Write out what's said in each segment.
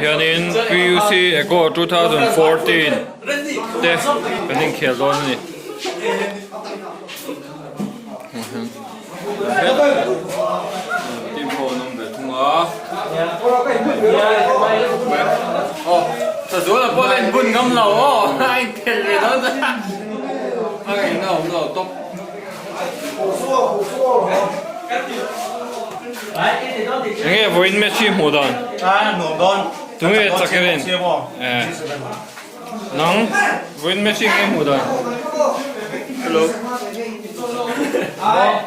hianin PUC Echo 2014 te kan inkhel dawn a ni. Team ho an awm ve thung a. Aw Thazuala pawh la inbun ngam lo aw a inkhel ve dawn a a ngaihna awm lo tawp. Enge vawiin match hi hmuh dan? Tunge chak i rin? Nang vawiin match hi enge hmuh dan? Hello.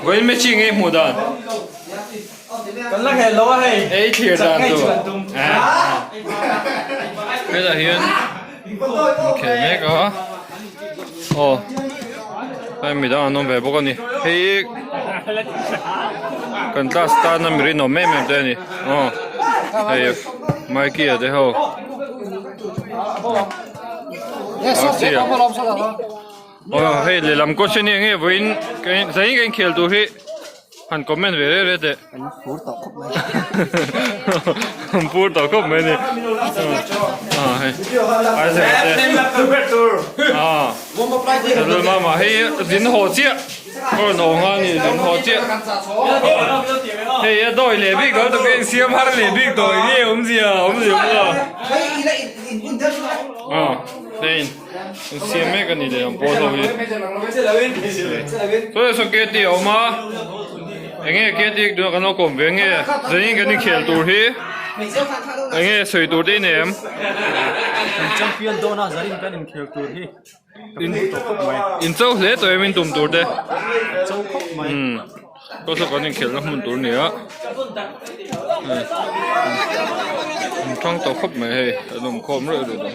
Vawiin match hi enge hmuh dan? Kan la hel lo a hei. Ei thlir dan tu. Hetah hian inkhel mek a. Aw hei midang an awm ve bawk a ni. Hei kan class tana mi rinawm em em te a ni. Aw hei Mikey-a te ho. Archie-a. Aw hei lehlam coach a ni ang e vawiin zanin kan inkhel tur hi. Han comment ve reh reh teh. An phur tawh khawp mai. An phur tawh khawp mai ni. Ah hei. Ai se te. Ah. Lal mama hei zin haw chiah. Kawr no nga ni zin haw chiah. Hei a dawi leh bik lo tuk in siam har leh bik dawi nge awm zia awm zia awm lo. Ah hei. Siam mek a ni leh ang pawl ho hi. Sawi saw KT a awm a. Enge KT tuna kan lo kawm ve nge zanin kan inkhel tur hi enge sawi tur te i nei em? Kan champion dawn a zanin kan inkhel tur hi ka phu tawh khawp mai. In cho hle tawh em in tum tur te? Cho khawp mai. Saw saw kan inkhelhna hmun tur a ni a. An thang tawh khawp mai hei an awm khawm reuh reuh dawn.